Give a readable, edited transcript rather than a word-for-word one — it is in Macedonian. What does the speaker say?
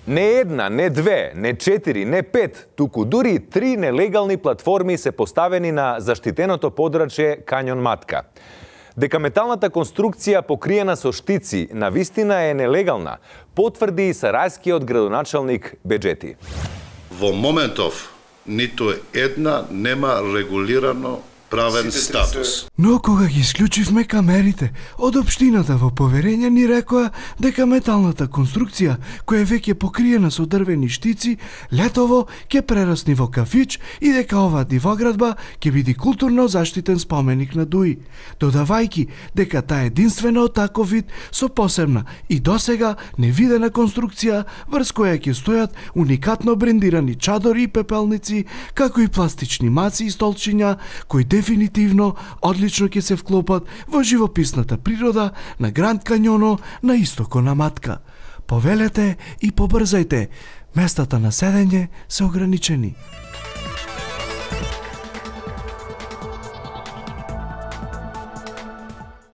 Не една, не две, не 4, не 5, туку дури 3 нелегални платформи се поставени на заштитеното подрачје Кањон Матка. Дека металната конструкција покриена со штици навистина е нелегална, потврди и сарајскиот градоначалник Беџети. Во моментов ниту една нема регулирано правен статус. Но кога ги исклучивме камерите, од општината во поверење ни рекоа дека металната конструкција, која е веќе покриена со дрвени штици, летово ќе прерасни во кафич и дека оваа дивоградба ќе биде културно заштитен споменик на Дуи, додавајќи дека таа е единствена од таков вид со посебна и досега невидена конструкција врз која ќе стојат уникатно брендирани чадори и пепелници, како и пластични маци и столчиња кои дефинитивно одлично ќе се вклопат во живописната природа на Гранд Кањоно на истоко на Матка. Повелете и побрзајте, местата на седење се ограничени.